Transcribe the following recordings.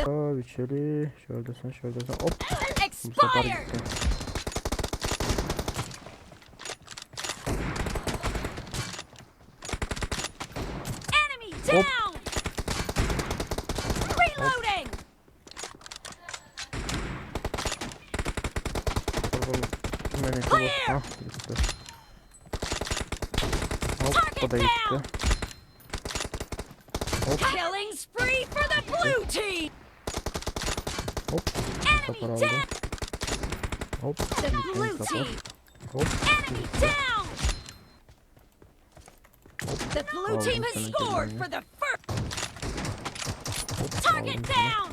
Abi içeri. Şöylesin şöylesin. Hop. Bu sefer Expired. gitti. Enemy down. Reloading. Bakalım. Melek bu. Hah gitti. Hop o da gitti. Hop Killing spree for the blue team. hop. Bu sefer Enemy aldım. down. Hop. The Gitti blue bu sefer. team. Hop. Enemy down. The blue Aldım team has seni scored güvenli. for the first. Hop Target aldım seni. down.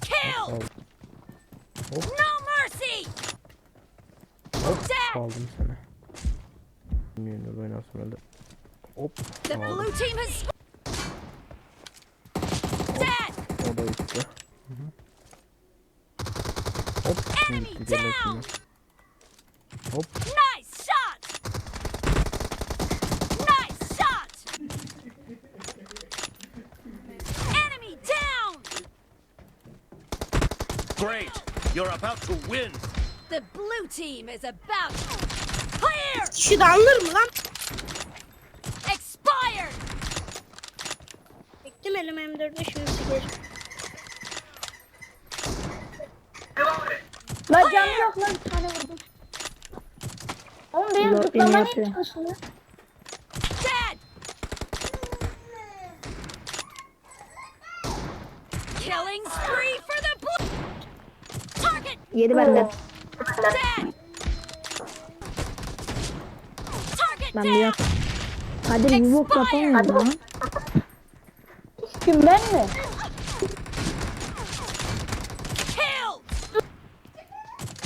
Kill. Aldım. Hop No mercy. hop Dead. aldım seni. Bilmiyorum oynasın öyle. Hop The aldım. blue team has scored. Dead. O da gitti. Hı hı. Hop Enemy gitti diğerler down. şimdi. Hop Nice shot. Nice shot. Enemy down. Great! You're about to win! The blue team is about clear. Kişi de alınır mı lan? Expired. Çektim elime M4'ü şimdi sikerim. Lan canı yok lan bir tane vurdum. Oğlum benim Lord beni zıplama niye yapıyor. çalışmıyor? Dead. Killing spree for the blue. Target Yedi benden. dead. Target Ben bir down. yap. Kadir bir bok yapamıyor lan. Kim ben mi? Killed.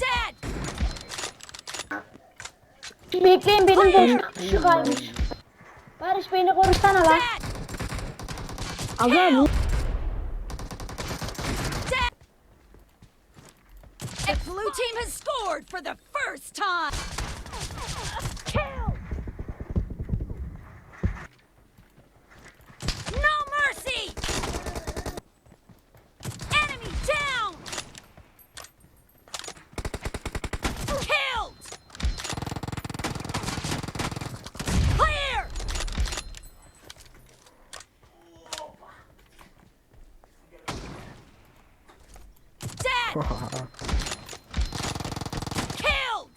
Dead. Bekleyin benim boşluk tuşu kaymış. Barış beni korusana lan. Dead. Aga bu Dead. The blue team has scored for the first time. Kill. No mercy. Enemy down. Killed. Clear. Dead. Killed!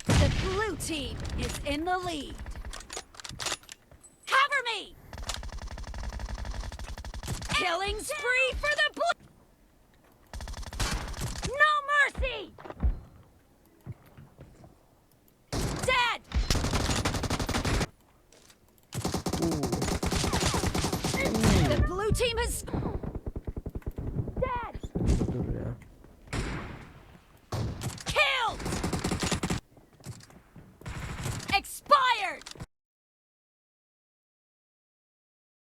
The blue team is in the lead. Cover me! Killing spree for the blue. No mercy! Dead! The blue team has.